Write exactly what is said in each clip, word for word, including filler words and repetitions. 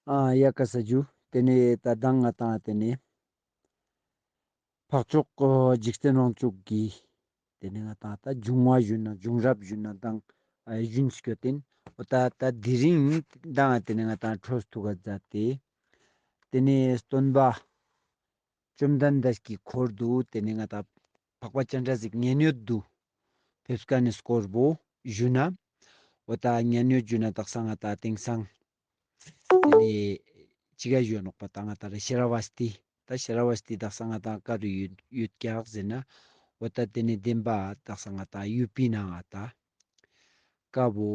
ཨ་ཡ་ཀ་ས་ཇུ། ཏེ་ནེ་ད་མདང་ང་ཏང་ཏེ་ནེ་འཕགས་མཆོག་འཇིག་རྟེན་དབང་ཕྱུག་གི་ཏེ་ནེ་ང་ཏང་ད་འབྱུང་བ་ཞུ་ན་འབྱུང་རབས་ཞུ་ན་མདང་ཨ་ཞུན་སྐྱོད་ཏེན། འོ་ད་ད་དེ་རིང་མདང་ཏེ་ནེ་ང་ཏང་འཕྲོས་ཐུག་ག་མཛད་དེ། ཏེ་ནེ་སྟོན་པ་བཅོམ་ལྡན་འདས་ཀྱི་འཁོར་དུ་ཏེ་ནེ་ང་ཏང་འཕགས་པ་སྤྱན་རས་གཟིགས་མཉན་ཡོད་དུ་ཕེབས་ཁན་ནི་སྐོར་བོ་ཞུ་ན། འོ་ད་མཉན་ཡོད་ཞུ་ན་དག་ས་ང་ཏང་དེང་སང་ཏེ་ནེ་ཅི་ག་ཞུ་ནོག་པ་ད་ང་ཏང་རེ་ཤ་ར་བ་སྟི། ད་ཤ་ར་བ་སྟི་དག་ས་ང་ཏང་ཀ་རུ་ཡོད་ཡོད་ཀྱག་ཟེར་ན། འོ་ད་ཏེ་ནེ་བདེན་པ་དག་ས་ང་ཏང་ཡུ་པི་ནང་ང་ཏང་ཀ་བོ་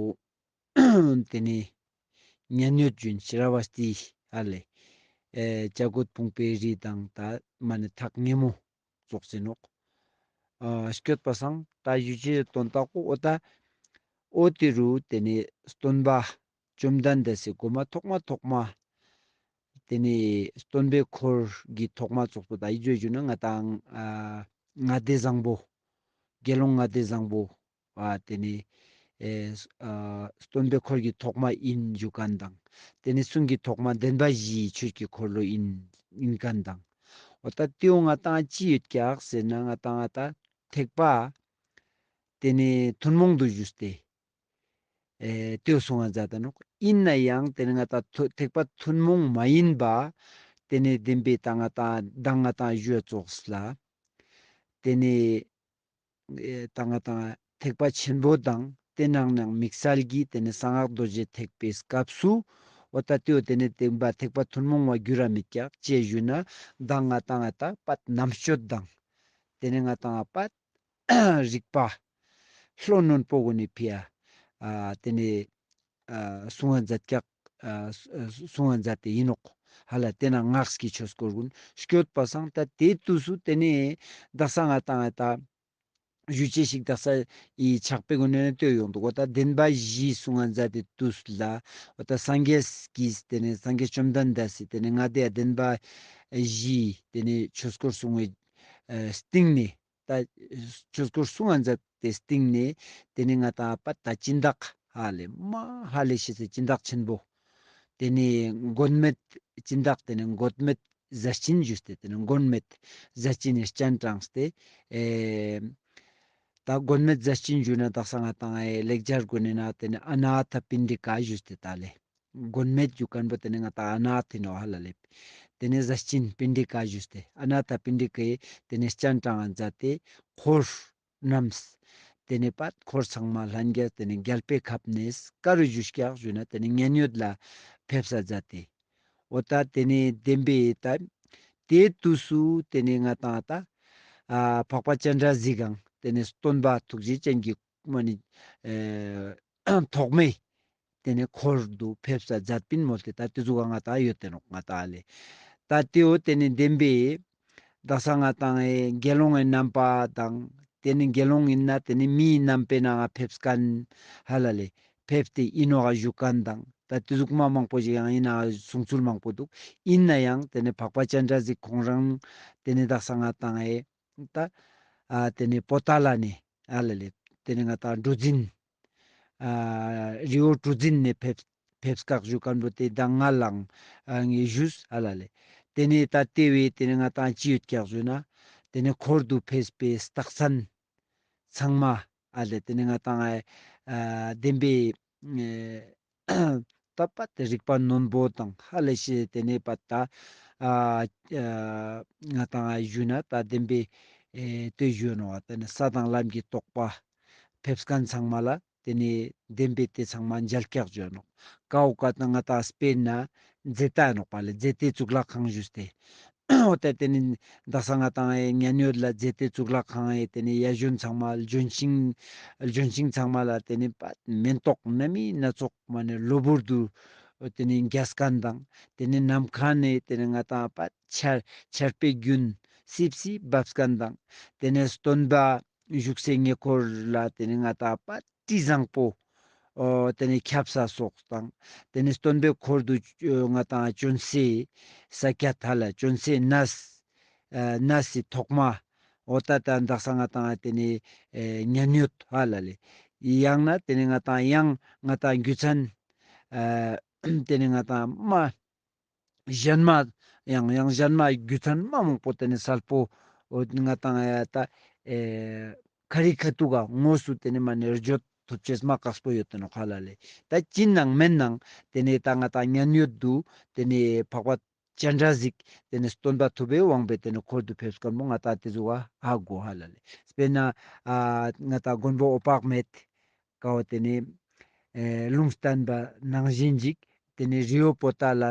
ཏེ་ནེ་མཉན་ཡོད་ཞུན་ཤ་ར་བ་སྟི་ཧ་ལེ། ཨེ་བྱ་རྒོད་ཕུང་པོའི་རི་དང་ད་མ་ནེ་ཐག་ཉེ་མོ་ཙོགས་ཟེར་ནོག་ཨ་སྐྱོད་པ་སང་ད་ཞུ་ཅེས་དོན་དག་པོ་འོ་ད་འོ་ཏེ་རུ་ཏེ་ནེ་སྟོན་པ་བཅོམ་ལྡན་འདས་སི་གོ་མ་ཐོག་མ་ཐོག་མ་ཏེ་ནེ་སྟོན་པའི་འཁོར་གྱི་ཐོག་མ་ཙོགས་པོ་ད་ཨི་ཟོ་ཞུ་ན་ང་ཏང་ཨ་ལྔ་སྡེ་བཟང་པོ་དགེ་སློང་ལྔ་སྡེ་བཟང་པོ་ཨ་ཏེ་ནེ་ཨེ་ཨ་སྟོན་པའི་འཁོར་གྱི་ཐོག་མ་ཨིན་ཞུ་ཁན་དང་། ཏེ་ནེ་གསུང་གི་ཐོག་མ་བདེན་པ་བཞིའི་ཆོས་ཀྱི་འཁོར་ལོ་ཨིན་ཨིན་ཁན་དང་། འོ་ད་ཏེའོ་ང་ཏང་ཅི་ཡོད་ཀྱག་ཟེར་ན་ང་ཏང་ང་ཏང་ཐེག་པ་ཏེ་ནེ་ཐུན་མོང་དུ་ཞུས་ཏེ་ཨེ་ཏེའོ་གསུང་ང་མཛད་ད་ནོག་ཨིན་ནའང་ཏེ་ནེ་ང་ཏང་ཐུ་ཐེག་པ་ཐུན་མོང་མ་ཡིན་པ་ཏེ་ནེ་བདེན་པའི་ད་ང་ཏང་མདང་ང་ཏང་ཞུ་ཡ་ཙོགས་ལ་ཏེ་ནེ་ཨེ་ད་ང་ཏང་ཐེག་པ་ཆེན་པོ་དང་ཏེ་ནང་ནང་དམིགས་བསལ་གྱི་ཏེ་ནེ་གསང་སྔགས་རྡོ་རྗེ་ཐེག་པའི་སྐབས་སུ་འོ་ད་ཏེའོ་ཏེ་ནེ་བདེན་པ་ཐེག་པ་ཐུན་མོང་བ་འགྱུར་ར་མེད་ཀྱག་ཅི་ཞུ་ན་མདང་ང་ཏང་ང་ཏང་པད་རྣམ་དཔྱོད་དང་ཏེ་ནེ་ང་ཏང་པད་རིག་པ་ལྷོ་ནོན་པོ་གུན་ནི་ཕི་ཡ་ཨ་ཏེ་ནེ་ཨ་གསུང་ང་མཛད་ཀྱག་ཨ་གསུང་ང་མཛད་དེ་ཨིན་ནོག་ཧ་ལ། ཏེ་ན་སྔགས་ཀྱི་ཆོས་སྐོར་གུན་སྐྱོད་པ་སང་ད་ཏེ་ཏུས་སུ་ཏེ་ནེ་དག་ས་ང་ཏང་ང་ཏང་ཞུ་ཅེས་ཤིག་དག་ས་ཨི་ཕྱག་དཔེ་གུན་ནེ་ལྟོས་ཡོང་དུག་འོ་ད་བདེན་པ་བཞི་གསུང་ང་མཛད་དེ་ཏུས་ལ་འོ་ད་སངས་རྒྱས་ཀྱིས་ཏེ་ནེ་སངས་རྒྱས་བཅོམ་ལྡན་འདས་སི་ཏེ་ནེ་ང་ཏང་བདེན་པ་བཞི་ཏེ་ནེ་ཆོས་སྐོར་གསུང་བའི་སྟིང་ནེ་ད་ཆོས་སྐོར་གསུང་ང་མཛད་དེ་སྟིང་ནེ་ཏེ་ནེ་ང་ཏང་པད་ད་སྦྱིན་བདག་ཧ་ལེ་མ་ཧ་ལེ་ཤེས་སི་སྦྱིན་བདག་ཆེན་པོ། ཏེ་ནེ་མགོན་མེད་སྦྱིན་བདག་ཏེ་ནེ་མགོན་མེད་ཟས་སྦྱིན་ཞུས་ཏེ་ཏེ་ནེ་མགོན་མེད་ཟས་སྦྱིན་ནི་སྤྱན་དྲངས་ཏེ་ཨེ་ད་མགོན་མེད་ཟས་སྦྱིན་ཞུ་ན་དག་ས་ང་ཏང་ཨེ་ལེགས་སྦྱར་གུན་ནི་ན་ཏེ་ནེ་ཨ་ན་ཐ་པིན་ཌི་ཀ་ཞུས་ཏེ་ད་ལེ། མགོན་མེད་ཞུ་ཁན་བོ་ཏེ་ནེ་ང་ཏང་ཨ་ན་ཐ་ཨིན་ནོག་ཧ་ལ་ལེ། ཏེ་ནེ་ཟས་སྦྱིན་པིན་ཌི་ཀ་ཞུས་ཏེ་ཨ་ན་ཐ་པིན་ཌི་ཀའི་ཏེ་ནེ་སྤྱན་དྲངས་ང་མཛད་དེ་འཁོར་རྣམས་ཏེ་ནེ་པད་འཁོར་ཚང་མ་ལྷན་རྒྱས་ཏེ་ནེ་རྒྱལ་པོའི་ཁབ་ནེ་ཀ་རུ་བཞུགས་ཀྱག་ཞུ་ན་ཏེ་ནེ་མཉན་ཡོད་ལ་ཕེབས་ས་མཛད་དེ། འོ་ད་ཏེ་ནེ་བདེན་པའི་ད་ཏེ་ཏུས་སུ་ཏེ་ནེ་ང་ཏང་ད་ཨ་འཕགས་པ་སྤྱན་རས་གཟིགས་ཀྱང་ཏེ་ནེ་སྟོན་པ་ཐུགས་རྗེ་ཅན་གྱི་མ་ནི་ཨེ་ཐོག་མའི་ཏེ་ནེ་འཁོར་དུ་ཕེབས་ས་མཛད་པིན་མོལ་ཏེ་ད་ཏེ་ཟུག་ག་ང་ཏང་ཡོད་དེ་ནོག་ང་ཏང་ལེ། ད་ཏེའོ་ཏེ་ནེ་བདེན་པའི་དག་ས་ང་ཏང་ཨེ་དགེ་སློང་ངི་རྣམ་པ་དང་ཏེ་ནེ་དགེ་སློང་ཨིན་ན་ཏེ་ནེ་མིའི་རྣམ་པའི་ནང་ང་ཕེབས་ཁན་ཧ་ལ་ལེ་ཕེབས་ཏེ་ཨིན་ནོག་ག་ཞུ་ཁན་དང་ད་ཏེ་ཟུག་མ་མང་པོ་ཞིག་ཡང་ཨིན་ན་གསུང་ཚུལ་མང་པོ་དུག་ཨིན་ནའང་ཏེ་ནེ་འཕགས་པ་སྤྱན་རས་གཟིགས་ཁོང་རང་ཏེ་ནེ་དག་ས་ང་ཏང་ཨེ་ད་ཨ་ཏེ་ནེ་པོ་ཏ་ལ་ནེ་ཨ་ལ་ལེ། ཏེ་ནེ་ང་ཏང་གྲུ་འཛིན་ཨ་རི་བོ་གྲུ་འཛིན་ནེ་ཕེབས་ཕེབས་ཀྱག་ཞུ་ཁན་བོ་ཏེ་ད་ང་ལའང་ཨ་ངས་ཞུས་ཨ་ལ་ལེ། ཏེ་ནེ་ད་ཏེ་བོའི་ཏེ་ནེ་ང་ཏང་ཅི་ཡོད་ཀྱག་ཞུ་ན་ཏེ་ནེ་འཁོར་དུ་ཕེབས་པའི་རྟགས་མཚན་ཚང་མ་ཨ་ལེ། ཏེ་ནེ་ང་ཏང་ཨ་བདེན་པའི་ཨེ་ད་པད་རིག་པ་རྣོན་པོ་དང་ཧ་ལས་ཤེས་ཏེ་ནེ་པད་ད་ཨ་ཨ་ང་ཏང་ཨ་ཞུ་ན་ད་བདེན་པའི་ཨེ་ལྟོས་ཞུ་ནོག་པ། ཏེ་ནེ་ས་དང་ལམ་གྱི་རྟོགས་པ་ཕེབས་ཁན་ཚང་མ་ལ་ཏེ་ནེ་བདེན་པའི་ཏེ་ཚང་མ་མཇལ་ཀྱག་ཞུ་ནོག། ཀ་བོ་ཀ་ད་ང་ཏང་དཔེར་ན་ཛེ་ཏ་ནོག་པ་ལེ། ཛེ་ཏའི་གཙུག་ལག་ཁང་ཞུས་ཏེ། འོ་ད་ཏེ་ནེ་དག་ས་ང་ཏང་ཨེ་མཉན་ཡོད་ལ་ཛེ་ཏའི་གཙུག་ལག་ཁང་ཨེ་ཏེ་ནེ་ཡ་ཞུན་ཚང་མ་ལྗོན་ཤིང་ལྗོན་ཤིང་ཚང་མ་ལ་ཏེ་ནེ་པད་མེན་ཏོག་སྣ་མིན་སྣ་ཚོགས་མ་ནེ་གློ་བུར་དུ་ཏེ་ནེ་རྒྱས་ཁན་དང་ཏེ་ནེ་ནམ་མཁའ་ནེ་ཏེ་ནེ་ང་ཏང་པད་ཆར་ཆར་པའི་རྒྱུན་སིབ་སིབ་བབས་ཁན་དང་ཏེ་ནེ་སྟོན་པ་བཞུགས་སའི་ཉེ་འཁོར་ལ་ཏེ་ནེ་ང་ཏང་པད་དྲི་བཟང་པོ་འོ་ཏེ་ནེ་ཁྱབ་ས་སོགས་དང་ཏེ་ནེ་སྟོན་པའི་འཁོར་དུ་ང་ཏང་ཅོན་སའི་ས་ཀྱད་ཧ་ལ་ཅོན་སའི་གནས་ཨ་གནས་སི་ཐོག་མ་འོ་ད་ད་དག་ས་ང་ཏང་ཏེ་ནེ་ཨེ་མཉན་ཡོད་ཧ་ལ་ལེ། ཡང་ན་ཏེ་ནེ་ང་ཏང་ཡང་ང་ཏང་རྒྱུ་མཚན་ཨ་ཏེ་ནེ་ང་ཏང་མ་ གཞན་མ་ཡང་ཡང་གཞན་མ་རྒྱུ་མཚན་མ་མང་པོ་ཏེ་ནེ་སལ་པོ་འོ་ང་ཏང་ཡ་ད་ཨེ་ཁ་རི་ཁ་ཐུག་ག་དངོས་སུ་ཏེ་ནེ་མ་ནེ་བརྗོད་ཐུབ་ཅེས་མ་ཁག་པོ་ཡོད་དེ་ནོག་ཧ་ལ་ལེ། ད་ཅི་ནང་མེན་ནང་ཏེ་ནེ་ད་ང་ཏང་མཉན་ཡོད་དུ་ཏེ་ནེ་འཕགས་པ་སྤྱན་རས་གཟིགས་ཏེ་ནེ་སྟོན་པ་ཐུབ་པའི་དབང་པོའི་ཏེ་ནེ་འཁོར་དུ་ཕེབས་སྐོར་མོ་ང་ཏང་ཏེ་ཟུག་ག་ཧ་གོ་ཧ་ལ་ལེ། དཔེར་ན་ཨ་ང་ཏང་མགོན་པོ་འོད་དཔག་མེད་ཀའོ་ཏེ་ནེ་ཨེ་ལུང་བསྟན་པ་ནང་བཞིན་ཅིག་ཏེ་ནེ་རི་བོ་པོ་ཏ་ལ་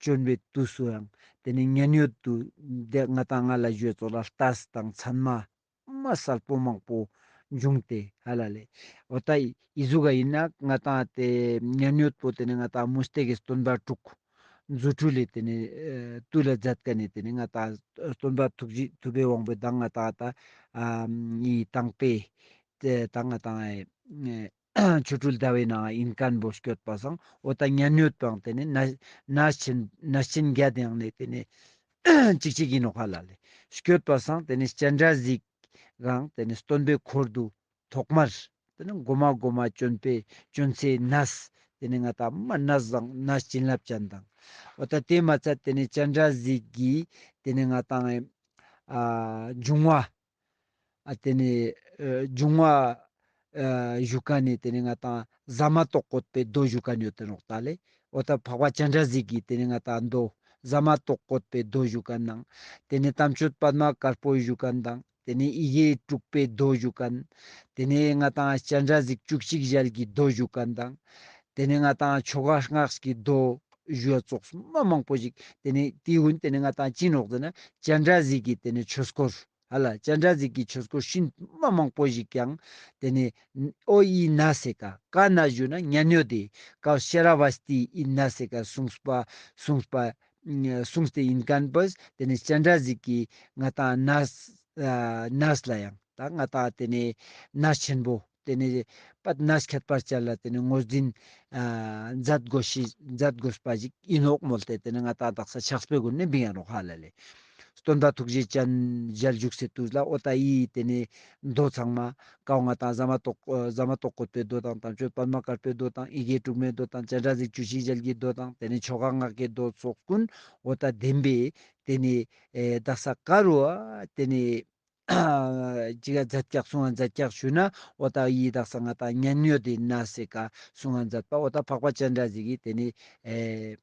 བྱོན་པའི་དུས་སུ་ཡང་ཏེ་ནེ་མཉན་ཡོད་དུ་ཏེ་ང་ཏང་ང་ལ་ཞུས་ཙོགས་ལ་ལྟས་དང་མཚན་མ་མ་སལ་པོ་མང་པོ་བྱུང་སྟེ་ཧ་ལ་ལེ། འོ་ད་ཨི་ཟུག་ག་ཨིན་ན་ང་ཏང་ཏེ་མཉན་ཡོད་པོ་ཏེ་ནེ་ང་ཏང་མུ་སྟེགས་ཀྱི་སྟོན་པ་དྲུག་རྫུ་འཕྲུལ་ལས་ཏེ་ནེ་ཨེ་བཏུལ་ལ་མཛད་ཁན་ནི་ཏེ་ནེ་ང་ཏང་སྟོན་པ་ཐུགས་རྗེ་ཐུབ་པའི་དབང་པོ་དང་ང་ཏང་ད་ཨ་ཨི་དང་པོའི་ཏེ་ད་ང་ཏང་ཨེ་ཆོ་འཕྲུལ་ཟླ་བའི་ནང་ཨིན་ཁན་བོ་སྐྱོད་པ་སང་འོ་ད་མཉན་ཡོད་པའང་ཏེ་ནེ་ནས་ནས་ཆེན་ནས་ཆེན་བརྒྱད་ཡང་ནེ་ཏེ་ནེ་ཅིག་ཅིག་ཨིན་ནོག་ཧ་ལ་ལེ། སྐྱོད་པ་སང་ཏེ་ནེ་སྤྱན་རས་གཟིགས་གང་ཏེ་ནེ་སྟོན་པའི་འཁོར་དུ་ཐོག་མར་ཏེ་ནེ་གོ་མ་གོ་མ་བྱོན་པའི་བྱོན་སའི་གནས་ཏེ་ནེ་ང་ཏང་མ་གནས་བཟང་གནས་བྱིན་རླབས་ཅན་དང་འོ་ད་ཏེ་མ་ཚད་ཏེ་ནེ་སྤྱན་རས་གཟིགས་ཀྱི་ཏེ་ནེ་ང་ཏང་ཨ་འབྱུང་བ་ཨ་ཏེ་ནེ་ཨ་འབྱུང་བ་ཨ་ཞུ་ཁན་ནི་ཏེ་ནེ་ང་ཏང་ཟ་མ་ཏོག་བཀོད་པའི་མདོ་ཞུ་ཁན་ཡོད་དེ་ནོག་ད་ལེ། འོ་ད་འཕགས་པ་སྤྱན་རས་གཟིགས་ཀྱི་ཏེ་ནེ་ང་ཏང་མདོ་ཟ་མ་ཏོག་བཀོད་པའི་མདོ་ཞུ་ཁན་ནང་ཏེ་ནེ་དམ་ཆོས་པདྨ་དཀར་པོ་ཞུ་ཁན་དང་ཏེ་ནེ་ཡི་གེ་དྲུག་པའི་མདོ་ཞུ་ཁན་ཏེ་ནེ་ང་ཏང་སྤྱན་རས་གཟིགས་བཅུ་གཅིག་ཞལ་གྱི་མདོ་ཞུ་ཁན་དང་ཏེ་ནེ་ང་ཏང་ཆོ་ག་སྔགས་ཀྱི་མདོ་ཞུ་བ་ཙོགས་མ་མང་པོ་ཞིག་ཏེ་ནེ་ཏེ་གུན་ཏེ་ནེ་ང་ཏང་ཅི་ནོག་ཟེར་ན་སྤྱན་རས་གཟིགས་ཀྱི་ཏེ་ནེ་ཆོས་སྐོར་ཧ་ལ་སྤྱན་རས་གཟིགས་ཀྱི་ཆོས་སྐོར་ཤིན་མ་མང་པོ་ཞིག་ཀྱང་ཏེ་ནེ་འོ་ཨི་ན་སེ་ཀ་ཀ་ན་ཞུ་ན་མཉན་ཡོད་དེ་ཀ་ཤེ་ར་བ་སྟི་ཨི་ན་སེ་ཀ་གསུངས་པ་གསུངས་པ་གསུངས་ཏེ་ཨིན་ཁན་བོ་ཏེ་ནེ་སྤྱན་རས་གཟིགས་ཀྱི་ང་ཏང་ནས་ཨ་ནས་ལ་ཡང་ད་ང་ཏང་ཏེ་ནེ་ནས་ཆེན་པོ་ཏེ་ནེ་པད་ནས་ཁྱད་པར་ཅན་ལ་ཏེ་ནེ་ངོས་འཛིན་ཨ་མཛད་དགོས་ཤེས་མཛད་དགོས་པ་ཞིག་ཨིན་ནོག་མོལ་ཏེ་ཏེ་ནེ་ང་ཏང་དག་ས་ཕྱག་དཔེ་གུན་ནེ་བིང་ཡ་ནོག་ཧ་ལ་ལེ། སྟོན་པ་ཐུགས་རྗེ་ཅན་ཞལ་བཞུགས་སའི་དུས་ལ་འོ་ད་ཨི་ཏེ་ནེ་མདོ་ཚང་མ་ཀའོ་ང་ཏང་ཟ་མ་ཏོག་ཨ་ཟ་མ་ཏོག་བཀོད་པའི་མདོ་དང་དམ་ཆོས་པདྨ་དཀར་པོའི་མདོ་དང་ཡི་གེ་དྲུག་མའི་མདོ་དང་སྤྱན་རས་གཟིགས་བཅུ་གཅིག་ཞལ་གྱི་མདོ་དང་ཏེ་ནེ་ཆོ་ག་སྔགས་ཀྱི་མདོ་ཙོགས་གུན་འོ་ད་བདེན་པའི་ཏེ་ནེ་ཨེ་དག་ས་ཀ་རུ་ཨ་ཏེ་ནེ་ཅི་ག་མཛད་ཀྱག་གསུང་ང་མཛད་ཀྱག་ཞུ་ན་འོ་ད་ཡི་དག་ས་ང་ཏང་མཉན་ཡོད་དེ་ན་སེ་ཀ་གསུང་ང་མཛད་པ་འོ་ད་འཕགས་པ་སྤྱན་རས་གཟིགས་ཀྱི་ཏེ་ནེ་ཨེ་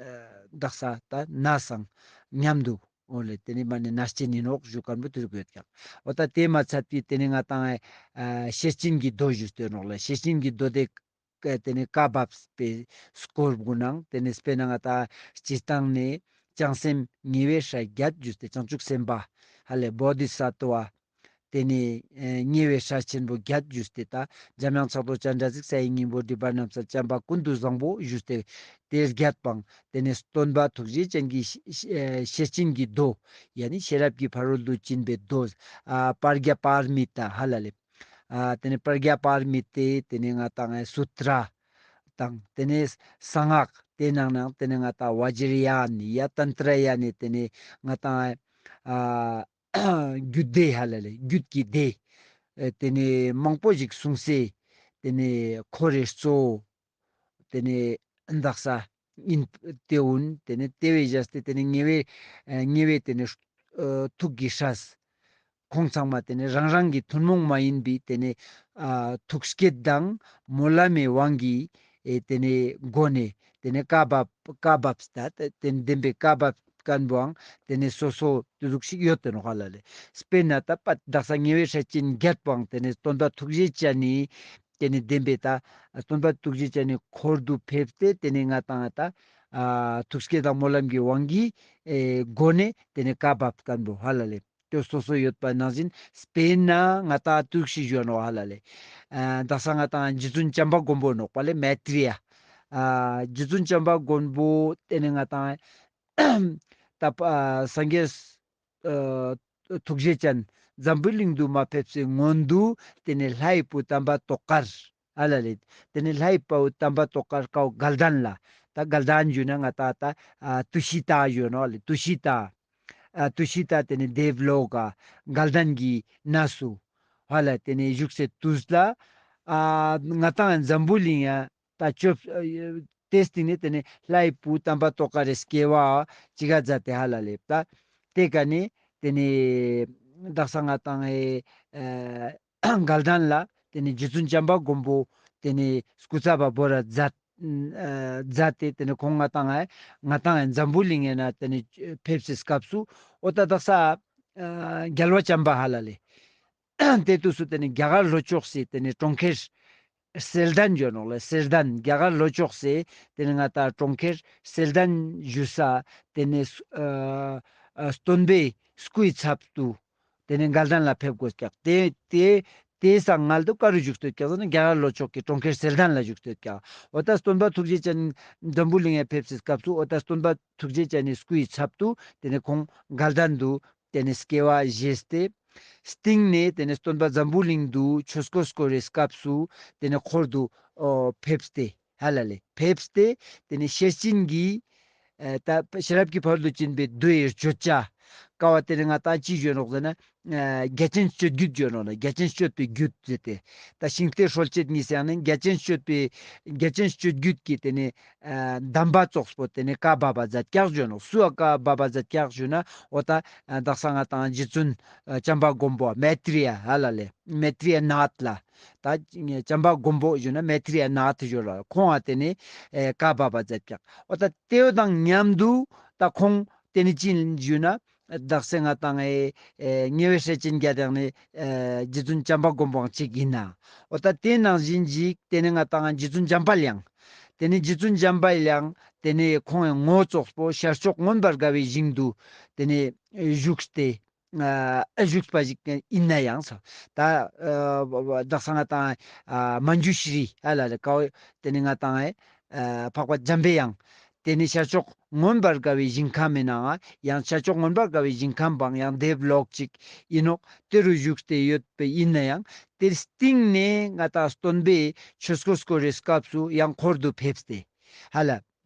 ཨ་དག་ས་ད་ན་སང་མཉམ་དུ་འོ་ལེ་ཏེ་ནེ་མ་ནེ་ནས་ཆེན་ཨིན་ནོག་ཞུ་ཁན་བོ་ཏེ་ཟུག་ཡོད་ཀྱག་འོ་ད་ཏེ་མ་ཚད་པའི་ཏེ་ནེ་ང་ཏང་ཨེ་ཤེར་ཕྱིན་གྱི་མདོ་ཞུས་ཏེ་ནོག་ལེ། ཤེར་ཕྱིན་གྱི་མདོ་དེ་ཀ་ཏེ་ནེ་བཀའ་བབས་པའི་སྐོར་གུན་ནང་ཏེ་ནེ་དཔེར་ན་ང་ཏང་སྤྱིར་བཏང་ནེ་བྱང་སེམས་ཉེ་བའི་སྲས་བརྒྱད་ཞུས་ཏེ་བྱང་ཆུབ་སེམས་དཔའ་ཧ་ལེ་བོ་དྷི་ས་ཏྭ་ཏེ་ནེ་ཨེ་ཉེ་བའི་སྲས་ཆེན་པོ་བརྒྱད་ཞུས་ཏེ་ད་འཇམ་དབྱངས་ཕྱག་རྡོར་སྤྱན་རས་གཟིགས་ས་ཡི་སྙིང་པོ་སྒྲིབ་པ་རྣམ་སེལ་བྱམས་པ་ཀུན་ཏུ་བཟང་པོ་ཞུས་ཏེ་ཏེ་བརྒྱད་པའང་ཏེ་ནེ་སྟོན་པ་ཐུགས་རྗེ་ཅན་གྱི་ཤེ་ཤེ་ཨེ་ཤེར་ཕྱིན་གྱི་མདོ་ཡ་ནི་ཤེས་རབ་ཀྱི་ཕ་རོལ་ཏུ་ཕྱིན་པའི་མདོ་ཨ་པྲཛྙཱ་པཱ་ར་མི་ཏཱ་ཧ་ལ་ལེ། ཨ་ཏེ་ནེ་པྲཛྙཱ་པཱ་ར་མི་ཏཱ་ཏེ་ནེ་ང་ཏང་ཨེ་སུ་ཏྲ་དང་ཏེ་ནེ་གསང་སྔགས་ཏེ་ནང་ནང་ཏེ་ནེ་ང་ཏང་བཛྲ་ཡ་ན་ཡ་ཏན་ཏྲ་ཡ་ན་ཏེ་ནེ་ང་ཏང་ཨ་རྒྱུད་སྡེ་ཧ་ལ་ལེ་རྒྱུད་ཀྱི་སྡེ་ཨེ་ཏེ་ནེ་མང་པོ་ཞིག་གསུངས་སེ་ཏེ་ནེ་འཁོར་རེ་གཙོ་བོ་ཏེ་ནེ་དག་ས་ཨིན་ཏེ་འུན་ཏེ་ནེ་ཏེ་བས་བཞག་སྟེ་ཏེ་ནེ་ཉེ་བའི་ཨེ་ཉེ་བའི་ཏེ་ནེ་ཨ་ཐུགས་ཀྱི་སྲས་ཁོང་ཚང་མ་ཏེ་ནེ་རང་རང་གི་ཐུན་མོང་མ་ཡིན་པའི་ཏེ་ནེ་ཨ་ཐུགས་བསྐྱེད་དང་སྨོན་ལམ་མི་དབང་གིས་ཨེ་ཏེ་ནེ་སྒོ་ནས་ཏེ་ནེ་བཀའ་བབས་བཀའ་བབས་ད་ཏེ་ནེ་བདེན་པའི་བཀའ་བབས་ཁན་བོའང་ཏེ་ནེ་སོ་སོ་ཏེ་ཟུག་ཞིག་ཡོད་དེ་ནོག་ཧ་ལ་ལེ། དཔེར་ན་ད་པ་དག་ས་ཉེ་བའི་སྲས་ཆེན་བརྒྱད་པོའང་ཏེ་ནེ་སྟོན་པ་ཐུགས་རྗེ་ཅན་ནི་ཏེ་ནེ་བདེན་པའི་ད་སྟོན་པ་ཐུགས་རྗེ་ཅན་ནི་འཁོར་དུ་ཕེབས་ཏེ་ཏེ་ནེ་ང་ཏང་ད་ཨ་ཐུགས་བསྐྱེད་དང་སྨོན་ལམ་གྱི་དབང་གིས་ཨེ་སྒོ་ནས་ཏེ་ནེ་བཀའ་བབས་ཁན་བོ་ཧ་ལ་ལེ། ཏེ་སོ་སོ་ཡོད་པ་ནང་བཞིན་དཔེར་ན་ང་ཏང་ཐུགས་ཤིག་ཞུ་ནོག་ཧ་ལ་ལེ། ཨ་དག་ས་ང་ཏང་རྗེ་བཙུན་བྱམས་པ་མགོན་པོ་ནོག་པ་ལེ་མེ་ཏྲི་ཡ། ཨ་རྗེ་བཙུན་བྱམས་པ་མགོན་པོ་ཏེ་ནེ་ང་ཏང་ད་པ་ཨ་སངས་རྒྱས་ཨ་ཐུགས་རྗེ་ཅན་འཛམ་བུའི་གླིང་དུ་མ་ཕེབས་སའི་སྔོན་དུ་ཏེ་ནེ་ལྷའི་བུ་དམ་པ་ཏོག་དཀར་ཨ་ལ་ལེ། ཏེ་ནེ་ལྷའི་བུ་དམ་པ་ཏོག་དཀར་ཀའོ་དགའ་ལྡན་ལ་ད་དགའ་ལྡན་ཞུ་ན་ང་ཏང་ད་ཨ་ཏུ་ཤི་ཏ་ཞུ་ནོག་ལེ། ཏུ་ཤི་ཏ་ཨ་ཏུ་ཤི་ཏ་ཏེ་ནེ་དེབ་ལོ་ཀ་དགའ་ལྡན་གྱི་གནས་སུ་ཧ་ལ་ཏེ་ནེ་བཞུགས་སའི་དུས་ལ་ཨ་ང་ཏང་འཛམ་བུ་གླིང་ཡ་ད་ཅོབ་ཨ་ ཏེའི་སྟིང་ནེ་ཏེ་ནེ་ལྷའི་བུ་དམ་པ་ཏོག་དཀར་རི་སྐྱེ་བ་ཅིག་ག་མཛད་དེ་ཧ་ལ་ལེ། ད་ཏེ་ཀ་ནེ་ཏེ་ནེ་དག་ས་ང་ཏང་ཨེ་ཨ་དགའ་ལྡན་ལ་ཏེ་ནེ་རྗེ་བཙུན་བྱམས་པ་མགོན་པོ་ཏེ་ནེ་སྐུ་ཚབ་པ་བོར་ར་མཛད། ཨ་མཛད་དེ་ཏེ་ནེ་ཁོང་ང་ཏང་ཨེ་ང་ཏང་ཨེ་འཛམ་བུ་གླིང་ངི་ནང་ཏེ་ནེ་ཕེབས་སི་སྐབས་སུ་འོ་ད་དག་ས་ཨ་རྒྱལ་བ་བྱམས་པ་ཧ་ལ་ལེ། ཏེ་དུས་སུ་ཏེ་ནེ་རྒྱ་གར་ལྷོ་ཕྱོགས་སི་ཏེ་ནེ་གྲོང་ཁྱེར་གསེར་ལྡན་ཞུ་ནོག་ལེ། གསེར་ལྡན་རྒྱ་གར་ལྷོ་ཕྱོགས་སི་ཏེ་ནེ་ང་ཏང་གྲོང་ཁྱེར་གསེར་ལྡན་ཞུ་ས་ཏེ་ནེ་ཨ་ཨ་སྟོན་པའི་སྐུའི་ཚབ་ཏུ་ཏེ་ནེ་དགའ་ལྡན་ལ་ཕེབས་དགོས་ཀྱག། ཏེ་ཏེ་ཏེའི་སྔ་ལ་དུ་ག་རུ་བཞུགས་ཏེ་ཡོད་ཀྱག་ཟེར་ན་རྒྱ་གར་ལྷོ་ཕྱོགས་ཀྱི་གྲོང་ཁྱེར་གསེར་ལྡན་ལ་བཞུགས་ཏེ་ཡོད་ཀྱག། འོ་ད་སྟོན་པ་ཐུགས་རྗེ་ཅན་འཛམ་བུ་གླིང་ངི་ཕེབས་སི་སྐབས་སུ་འོ་ད་སྟོན་པ་ཐུགས་རྗེ་ཅན་ནི་སྐུའི་ཚབ་ཏུ་ཏེ་ནེ་ཁོང་དགའ་ལྡན་དུ་ཏེ་ནེ་སྐྱེ་བ་བཞེས་ཏེ། སྟིང་ནེ་ཏེ་ནེ་སྟོན་པ་འཛམ་བུ་གླིང་དུ་ཆོས་འཁོར་བསྐོར་བའི་སྐབས་སུ་ཏེ་ནེ་འཁོར་དུ་ཨོ་ཕེབས་ཏེ་ཧ་ལ་ལེ། ཕེབས་ཏེ་ཏེ་ནེ་ཤེར་ཕྱིན་གྱི་ཨ་ད་ཤེས་རབ་ཀྱི་ཕ་རོལ་ཏུ་ཕྱིན་པའི་མདོའི་བརྗོད་བྱ་ཀ་བོ་ཏེ་ནེ་ང་ཏང་ཅི་ཞུ་ནོག་ཟེར་ན་ཨ་རྒྱ་ཆེན་སྤྱོད་རྒྱུད་ཞུ་ནོག་ལེ། རྒྱ་ཆེན་སྤྱོད་པའི་རྒྱུད་ཟེར་ཏེ། ད་ཤིང་རྟའི་སྲོལ་འབྱེད་ནི་ཟེར་ཡང་ནི་རྒྱ་ཆེན་སྤྱོད་པའི་རྒྱ་ཆེན་སྤྱོད་རྒྱུད་ཀྱི་ཏེ་ནེ་ཨ་གདམས་པ་ཙོགས་པོ་ཏེ་ནེ་བཀའ་བབས་པ་མཛད་ཀྱག་ཞུ་ནོག། སུའ་བཀའ་བབས་པ་མཛད་ཀྱག་ཞུ་ན་འོ་ད་ཨ་དག་ས་ང་ཏང་རྗེ་བཙུན་ཨ་བྱམས་པ་མགོན་པོ་མེ་ཏྲི་ཡ་ཧ་ལ་ལེ། མེ་ཏྲི་ཡ་ནཱཐ་ལ། ད་བྱམས་པ་མགོན་པོ་ཞུ་ན་མེ་ཏྲི་ཡ་ནཱཐ་ཞུ་ལ་ཁོང་ང་ཏེ་ནེ་ཨེ་བཀའ་བབས་པ་མཛད་ཀྱག། འོ་ད་ཏེའོ་དང་མཉམ་དུ་ད་ཁོང་ཏེ་ནེ་ཅི་ཞུ་ན་དག་ས་ང་ཏང་ཨེ་ཨེ་ཉེ་བའི་སྲས་ཆེན་བརྒྱད་དང་ནི་ཨེ་རྗེ་བཙུན་བྱམས་པ་མགོན་པོའང་གཅིག་ཨིན་ན། འོ་ད་ཏེ་ནང་བཞིན་ཅིག་ཏེ་ནེ་ང་ཏང་རྗེ་བཙུན་འཇམ་དཔལ་དབྱངས། ཏེ་ནེ་རྗེ་བཙུན་འཇམ་དཔལ་དབྱངས་ཏེ་ནེ་ཁོང་ངི་ངོ་བོ་ཙོགས་པོ་ཤར་ཕྱོགས་མངོན་པར་དགའ་བའི་ཞིང་དུ་ཏེ་ནེ་བཞུགས་ཏེ་ཨ་བཞུགས་པ་ཞིག་ཨིན་ན་ཡང་ས། ད་ཨ་དག་ས་ང་ཏང་ཨ་མཉྫུ་ཤྲི་ཧ་ལ་ལེ་ཀ་བོ་ཏེ་ནེ་ང་ཏང་ཨེ་ཨ་འཕགས་པ་འཇམ་པའི་དབྱངས། ཏེ་ནེ་ཤར་ཕྱོགས་མངོན་པར་དགའ་བའི་ཞིང་ཁམས་མེ་ནང་ཡང་ཤར་ཕྱོགས་མངོན་པར་དགའ་བའི་ཞིང་ཁམས་པའང་ཡང་དེབ་ལོག་ཅིག་ཨིན་ནོག། ཏེ་རུ་བཞུགས་ཏེ་ཡོད་པ་ཨིན་ན་ཡང་ཏེའི་སྟིང་ནེ་ང་ཏང་སྟོན་པའི་ཆོས་འཁོར་བསྐོར་བའི་སྐབས་སུ་ཡང་འཁོར་དུ་ཕེབས་ཏེ་ཧ་ལ་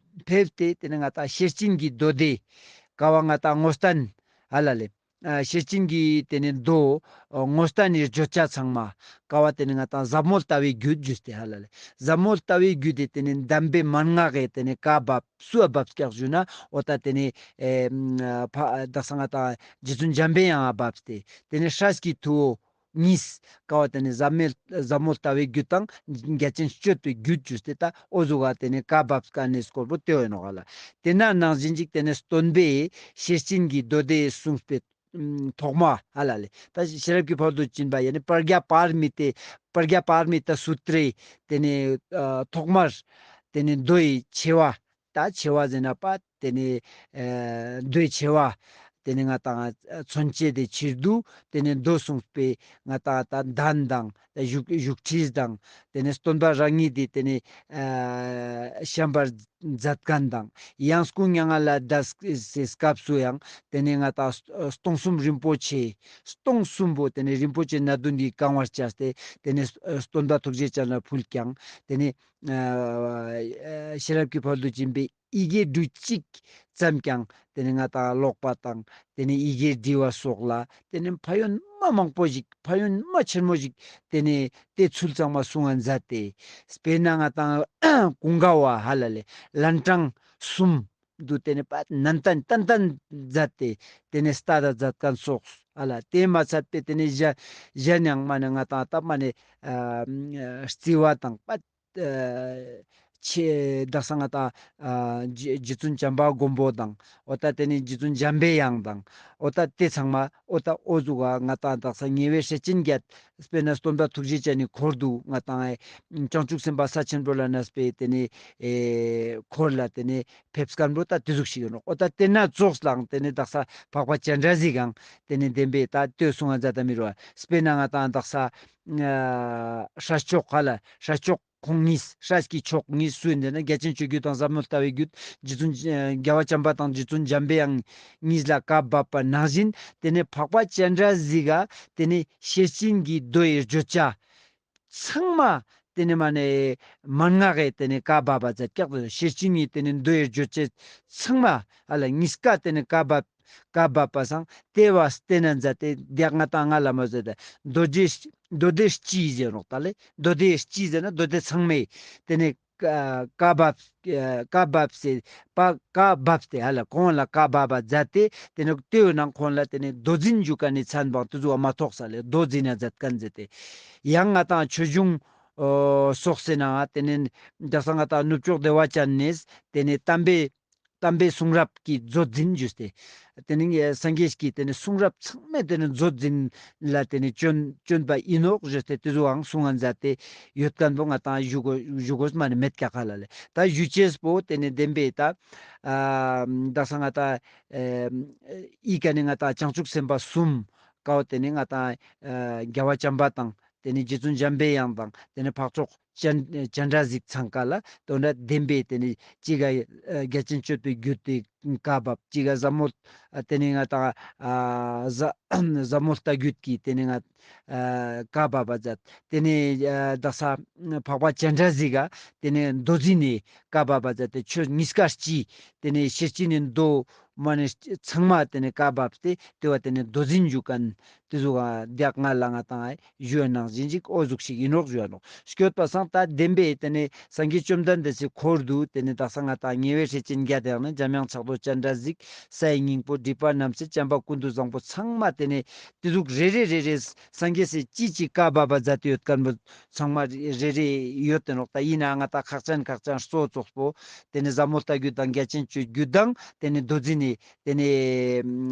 ཕེབས་ཏེ་ཏེ་ནེ་ང་ཏང་ཤེར་ཕྱིན་གྱི་མདོ་སྡེ་ཀ་བོ་ང་ཏང་རྔོག་སྟན་ཧ་ལ་ལེ། ཨ་ཤེར་ཕྱིན་གྱི་ཏེ་ནེ་མདོ་ཨ་རྔོག་སྟན་ནི་བརྗོད་བྱ་ཚང་མ་ཀ་བོ་ཏེ་ནེ་ང་ཏང་ཟབ་མོ་ལྟ་བའི་རྒྱུད་ཞུས་ཏེ་ཧ་ལ་ལེ། ཟབ་མོ་ལྟ་བའི་རྒྱུད་དེ་ཏེ་ནེ་གདམས་པའི་མན་ངག་གི་ཏེ་ནེ་བཀའ་བབས་སུའ་བབས་ཀྱག་ཞུ་ན་འོ་ད་ཏེ་ནེ་ཨེ་ཕ་དག་ས་ང་ཏང་རྗེ་བཙུན་འཇམ་པའི་དབྱངས་བབས་ཏེ་ཏེ་ནེ་སྲས་ཀྱི་ཐུ་བོ་གཉིས་ཀ་བོ་ཏེ་ནེ་ཟབ་མེ་ཟབ་མོ་ལྟ་བའི་རྒྱུད་དང་རྒྱ་ཆེན་སྤྱོད་པའི་རྒྱུད་ཞུས་ཏེ་ད་འོ་ཟུག་ག་ཏེ་ནེ་བཀའ་བབས་ཀ་ནེ་སྐོར་པོ་ཏེ་བོ་ཨིན་ནོག་ལེ། ཏེ་ནེ་ནང་བཞིན་ཅིག་ཏེ་ནེ་སྟོན་པའི་ཤེར་ཕྱིན་གྱི་མདོ་སྡེ་གསུངས་པའི་ཐོག་མ་ཧ་ལ་ལེ། ད་ཤེས་རབ་ཀྱི་ཕ་རོལ་ཏུ་ཕྱིན་པ་ཡ་ནི་པྲཛྙཱ་པཱ་ར་མི་ཏའི་པྲཛྙཱ་པཱ་ར་མི་ཏཱ་སུ་ཏྲའི་ཏེ་ནེ་ཨ་ཐོག་མར་ཏེ་ནེ་མདོའི་ཆེ་བ་ད་ཆེ་བ་ཟེར་ན་པ་ཏེ་ནེ་ཨ་མདོའི་ཆེ་བ་ཏེ་ནེ་ང་ཏང་མཚོན་བྱེད་དེ་ཕྱིར་བསྡུ་ཏེ་ནེ་མདོ་གསུངས་པའི་ང་ཏང་ད་གདན་དང་བཞུགས་བཞུགས་ཁྲིས་དང་ཏེ་ནེ་སྟོན་པ་རང་ཉིད་དེ་ཏེ་ནེ་ཨ་བཤམས་པར་མཛད་མཁན་དང་ཡང་སྐུ་མྱ་ངན་ལས་འདས་སི་སྐབས་སུ་ཡང་ཏེ་ནེ་ང་ཏང་སྟོང་གསུམ་རིན་པོ་ཆེ་སྟོང་གསུམ་པོ་ཏེ་ནེ་རིན་པོ་ཆེ་སྣ་བདུན་གྱིས་གང་བར་བྱས་ཏེ་ཏེ་ནེ་སྟོན་པ་ཐུགས་རྗེ་ཅན་ལ་ཕུལ་ཀྱང་ཏེ་ནེ་ཨ་ཤེས་རབ་ཀྱི་ཕ་རོལ་ཏུ་ཕྱིན་པའི་ཡི་གེ་འབྲུ་གཅིག་ཙམ་ཀྱང་ཏེ་ནེ་ང་ཏང་ཀློག་པ་དང་ཏེ་ནེ་ཡི་གེ་འབྲི་བ་སོགས་ལ་ཏེ་ནེ་ཕན་ཡོན་མ་མང་པོ་ཞིག་ཕན་ཡོན་མ་ཆེན་མོ་ཞིག་ཏེ་ནེ་ཏེ་ཚུལ་ཚང་མ་གསུང་ང་མཛད་དེ། དཔེར་ན་ང་ཏང་ཀུན་དགའ་བོ་ཧ་ལ་ལེ་ལན་གྲངས་གསུམ་དུ་ཏེ་ནེ་པ་ནན་ཏན་ཏན་ཏན་མཛད་དེ་ཏེ་ནེ་ལྟ་ད་མཛད་མཁན་སོགས་ཧ་ལ་ཏེ་མ་ཚད་པའི་ཏེ་ནེ་གཞན་གཞན་ཡང་མ་ནེ་ང་ཏང་ད་མ་ནེ་ཨ་རྩི་བ་དང་པ་ཨ་ཆེ་དག་ས་ང་ཏང་ཨ་རྗེ་རྗེ་བཙུན་བྱམས་པ་མགོན་པོ་དང་འོ་ད་ཏེ་ནེ་རྗེ་བཙུན་འཇམ་པའི་དབྱངས་དང་འོ་ད་ཏེ་ཚང་མ་འོ་ད་འོ་ཟུག་ག་ང་ཏང་དག་ས་ཉེ་བའི་སྲས་ཆེན་བརྒྱད་དཔེར་ན་སྟོན་པ་ཐུགས་རྗེ་ཅན་ནི་འཁོར་དུ་ང་ཏང་ཨེ་བྱང་ཆུབ་སེམས་དཔའ་ས་ཆེན་པོ་ལ་གནས་པའི་ཏེ་ནེ་ཨེ་འཁོར་ལ་ཏེ་ནེ་ཕེབས་མཁན་པོ་ད་ཏེ་ཟུག་ཞིག་ཨིན་ནོག། འོ་ད་ཏེ་ན་ཙོགས་ལའང་ཏེ་ནེ་དག་ས་འཕགས་པ་སྤྱན་རས་གཟིགས་ཀྱང་ཏེ་ནེ་བདེན་པའི་ད་ལྟོས་གསུང་ང་མཛད་ད་མི་རུ་བ་དཔེར་ན་ང་ཏང་དག་ས་ཨ་སྲས་མཆོག་ཧ་ལ་སྲས་མཆོག་ཁོང་གཉིས་སྲས་ཀྱི་མཆོག་གཉིས་སུ་ཨིན་ཟེར་ན་རྒྱ་ཆེན་སྤྱོད་རྒྱུད་དང་ཟབ་མོ་ལྟ་བའི་རྒྱུད་རྗེ་བཙུན་ཨ་རྒྱལ་བ་བྱམས་པ་དང་རྗེ་བཙུན་འཇམ་པའི་དབྱངས་གཉིས་ལ་བཀའ་བབས་པ་ནང་བཞིན་ཏེ་ནེ་འཕགས་པ་སྤྱན་རས་གཟིགས་ཀ་ཏེ་ནེ་ཤེར་ཕྱིན་གྱི་མདོའི་བརྗོད་བྱ་ཚང་མ་ཏེ་ནེ་མ་ནེ་མན་ངག་གི་ཏེ་ནེ་བཀའ་བབས་པ་མཛད་ཀྱག། ཤེར་ཕྱིན་གྱི་ཏེ་ནེ་མདོའི་བརྗོད་བྱ་ཚང་མ་ཧ་ལ་གཉིས་ཀ་ཏེ་ནེ་བཀའ་བབས་བཀའ་བབས་པ་སང་ཏེ་བ་སྟེ་ན་མཛད་དེ་དེ་ང་ཏང་ང་ལ་མ་ཟེར་ཏེ་མདོ་སྡེ་མདོ་སྡེ་སྤྱི་ཟེར་ནོག་ད་ལེ། མདོ་སྡེ་སྤྱི་ཟེར་ན་མདོ་སྡེ་ཚང་མའི་ཏེ་ནེ་ བཀའ་བཀའ་བབས་ཨ་བཀའ་བབས་སེ་པ་བཀའ་བབས་ཏེ་ཧ་ལ་ཁོང་ལ་བཀའ་བབས་པ་མཛད་དེ་ཏེ་ནེ་ཏེའི་ནང་ཁོང་ལ་ཏེ་ནེ་མདོ་འཛིན་ཞུ་ཁན་ནི་མཚན་བང་ཏེ་ཟུག་མ་ཐོགས་ས་ལེ། མདོ་འཛིན་ན་མཛད་ཁན་མཛད་དེ། ཡང་ང་ཏང་ཆོས་འབྱུང་ཨོ་སོགས་སི་ནང་ཏེ་ནེ་དག་ས་ང་ཏང་ནུབ་ཕྱོགས་བདེ་བ་ཅན་ནེ་ཏེ་ནེ་དམ་པའི་དམ་པའི་གསུང་རབ་ཀྱི་མཛོད་འཛིན་ཞུས་ཏེ། ཏེ་ནེ་སངས་རྒྱས་ཀྱི་ཏེ་ནེ་གསུང་རབ་ཚང་མའི་ཏེ་ནེ་མཛོད་འཛིན་ལ་ཏེ་ནེ་བྱོན་བྱོན་པ་ཨིན་ནོག་ཞུས་ཏེ་ཏེ་ཟུག་འང་གསུང་ང་མཛད་དེ་ཡོད་ཁན་བོ་ང་ཏང་ཞུ་གོས་ཞུ་གོས་མ་ནེ་མེད་ཀྱག་ཧ་ལ་ལེ། ད་ཞུ་ཅེས་པོ་ཏེ་ནེ་བདེན་པའི་ད་ཨ་དག་ས་ང་ཏང་ཨེ་ཨི་ཀ་ནེ་ང་ཏང་བྱང་ཆུབ་སེམས་དཔའ་གསུམ་ཀའོ་ཏེ་ནེ་ང་ཏང་ཨ་རྒྱལ་བ་བྱམས་པ་དང་ཏེ་ནེ་རྗེ་བཙུན་འཇམ་པའི་དབྱངས་དང་ཏེ་ནེ་འཕགས་མཆོག་སྤྱན་སྤྱན་རས་གཟིགས་ཚང་ཀ་ལ་དོན་དག་བདེན་པའི་ཏེ་ནེ་གཅིག་ག་ཨ་རྒྱ་ཆེན་སྤྱོད་པའི་རྒྱུད་དེ་བཀའ་བབས། གཅིག་ག་ཟབ་མོ་ཨ་ཏེ་ནེ་ང་ཏང་ཨ་ཟ་ཟབ་མོ་ལྟ་བརྒྱུད་ཀྱི་ཏེ་ནེ་ང་ཨ་བཀའ་བབས་པ་མཛད། ཏེ་ནེ་ཨ་དག་ས་འཕགས་པ་སྤྱན་རས་གཟིགས་ག་ཏེ་ནེ་མདོ་འཛིན་ནི་བཀའ་བབས་པ་མཛད་དེ་ཆོས་གཉིས་ཀ་སྤྱི་ཏེ་ནེ་ཤེར་ཕྱིན་ནི་མདོ་མ་ནེ་ཚང་མ་ཏེ་ནེ་བཀའ་བབས་ཏེ་ཏེ་བ་ཏེ་ནེ་མདོ་འཛིན་ཞུ་ཁན་ཏེ་ཟུག་ག་དེ་ཡག་ང་ལ་ང་ཏང་ཞུ་ཡ་ནང་བཞིན་ཅིག་འོ་ཟུག་ཞིག་ཨིན་ནོག་ཞུ་ཡ་ནོག། སྐྱོད་པ་སང་ད་བདེན་པའི་ཏེ་ནེ་སངས་རྒྱས་བཅོམ་ལྡན་འདས་སི་འཁོར་དུ་ཏེ་ནེ་དག་ས་ང་ཏང་ཉེ་བའི་སྲས་ཆེན་བརྒྱད་དེ་ཡང་ནི་འཇམ་དབྱངས་ཕྱག་རྡོར་སྤྱན་རས་གཟིགས་སའི་སྙིང་པོ་སྒྲིབ་པ་རྣམ་སེལ་བྱམས་པ་ཀུན་ཏུ་བཟང་པོ་ཚང་མ་ཏེ་ནེ་ཏེ་ཟུག་རེ་རེ་རེ་རེ་སངས་རྒྱས་སི་ཅི་ཅི་བཀའ་བབས་པ་མཛད་དེ་ཡོད་ཁན་བོ་ཚང་མ་རེ་རེ་ཡོད་དེ་ནོག། ད་ཨིན་ན་ང་ཏང་ཁག་ཅན་ཁག་ཅན་གཙོ་ཙོགས་པོ་ཏེ་ནེ་ཟབ་མོ་ལྟ་བརྒྱུད་དང་རྒྱ་ཆེན་སྤྱོད་བརྒྱུད་དང་ཏེ་ནེ་མདོ་འཛིན་ནི་ཏེ་ནེ་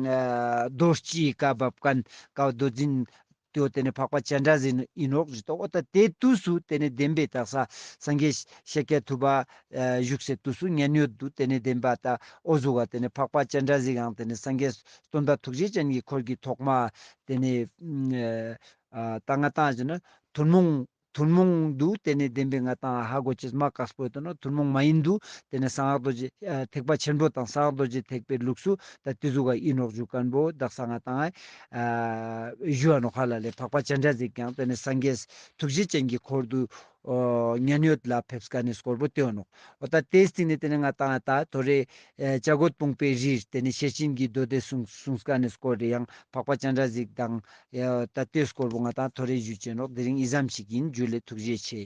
ཨ་མདོ་སྤྱིའི་བཀའ་བབས་ཁན་ཀའོ་མདོ་འཛིན་ཏེའོ་ཏེ་ནེ་འཕགས་པ་སྤྱན་རས་གཟིགས་ཨིན་ནོག་ཞུ་དོ། འོ་ད་ཏེ་དུས་སུ་ཏེ་ནེ་བདེན་པའི་དག་ས་སངས་རྒྱས་ཤཱཀྱ་ཐུབ་པ་ཨ་བཞུགས་སའི་དུས་སུ་མཉན་ཡོད་དུ་ཏེ་ནེ་བདེན་པ་ད་འོ་ཟུག་ག་ཏེ་ནེ་འཕགས་པ་སྤྱན་རས་གཟིགས་ཡང་ཏེ་ནེ་སངས་རྒྱས་སྟོན་པ་ཐུགས་རྗེ་ཅན་གྱི་འཁོར་གྱི་ཐོག་མ་ཏེ་ནེ་ཨ་ད་ང་ཏང་ཞུ་ན་ཐུན་མོང་ཐུན་མོང་དུ་ཏེ་ནེ་བདེན་པའི་ང་ཏང་ཧ་གོ་ཅེས་མ་དཀགས་པོ་ཡོད་དོ་ནོ། ཐུན་མོང་མ་ཡིན་དུ་ཏེ་ནེ་གསང་སྔགས་རྡོ་རྗེ་ཨ་ཐེག་པ་ཆེན་པོ་དང་གསང་སྔགས་རྡོ་རྗེ་ཐེག་པའི་ལུགས་སུ་ད་ཏེ་ཟུག་ག་ཨིན་ནོག་ཞུ་ཁན་བོ་དག་ས་ང་ཏང་ཨ་ཞུ་བ་ནོག་ཧ་ལ་ལེ། འཕགས་པ་སྤྱན་རས་གཟིགས་ཀྱང་ཏེ་ནེ་སངས་རྒྱས་ཐུགས་རྗེ་ཅན་གྱི་འཁོར་དུ་ཨོ་མཉན་ཡོད་ལ་ཕེབས་ཁན་ནི་སྐོར་བོ་ཏེ་ཡོད་ནོག། འོ་ད་ཏེའི་སྟིང་ནེ་ཏེ་ནེ་ང་ཏང་ད་ཐོ་རེ་ཨེ་བྱ་རྒོད་ཕུང་པོའི་རིར་ཏེ་ནེ་ཤེར་ཕྱིན་གྱི་མདོ་སྡེ་གསུངས་གསུངས་ཁན་ནི་སྐོར་རེ་ཡང་འཕགས་པ་སྤྱན་རས་གཟིགས་དང་ཨེ་ད་ཏེའི་སྐོར་བོ་ང་ཏང་ཐོ་རེ་ཞུ་ཅེས་ནོག། དེ་རིང་ཨི་ཙམ་ཞིག་ཨིན། ཇུ་ལེ། ཐུགས་རྗེ་ཆེ།